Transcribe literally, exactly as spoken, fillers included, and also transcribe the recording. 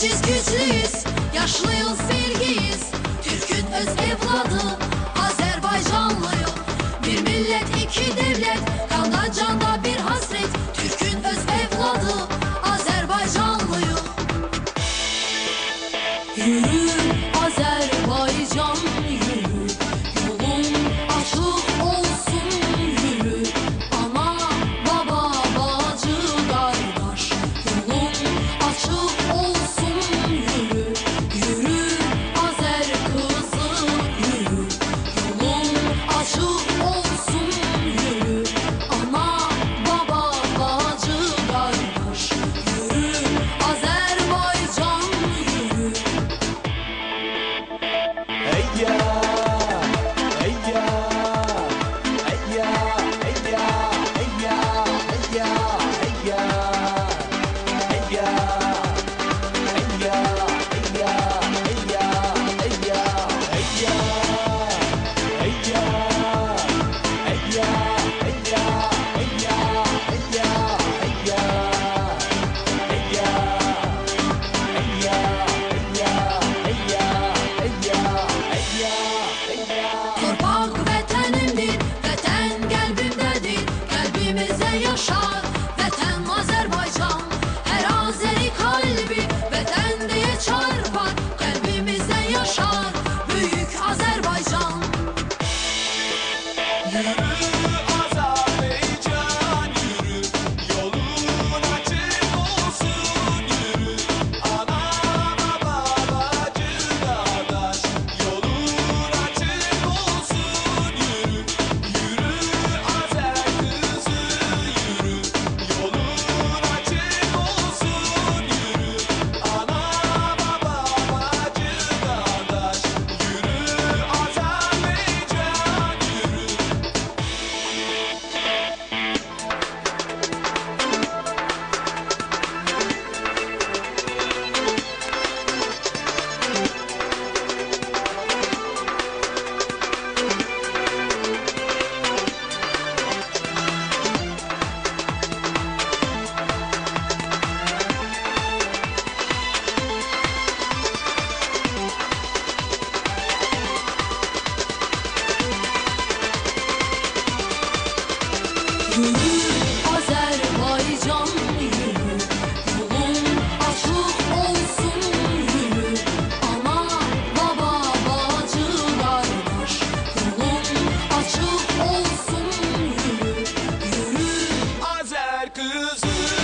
بیز گوجلویوز، یاشلی‌ییق، بیرگی‌ییک. تورکون اؤز ائولادی، آذربایجانلی‌ییق. بیر میللت، ایکی دؤولت، قاندا، جاندا بیر حسرت. تورکون اؤز ائولادی، آذربایجانلی‌ییق. یورو، آذربایجان، یورو. یولون آچیق اولسون، یورو. آنا، بابا، باجی، قارداش، یولون آچیق اولسون، یورو. یورو، آذر قیزی، یورو. یولون آچیق اولسون، یورو. آنا، بابا، باجی، قارداش، یورو. آذربایجان، یورو. هئیا، هئیا، هئیا. تورپاق وطنیمدیر، وطن قلبیمده‌دیر، قلبیمیزده یاشار وطن آذربایجان. هر آذری قلبی وطن دئیه چارپار، قلبیمیزده یاشار بؤیوک آذربایجان. یورو، آذربایجان، یورو، یولون آچیق اولسون، یورو. آنا، بابا، باجی، قارداش، یولون آچیق اولسون، یورو. یورو، آذر قیزی، یورو. یولون آچیق اولسون، یورو. آنا، بابا، باجی، قارداش، یورو. آذربایجان، یورو. یورو، آذربایجان، یورو. یولون آچیق اولسون، یورو. آنا، بابا، باجی، قارداش، یولون آچیق اولسون، یورو. یورو، آذر قیزی.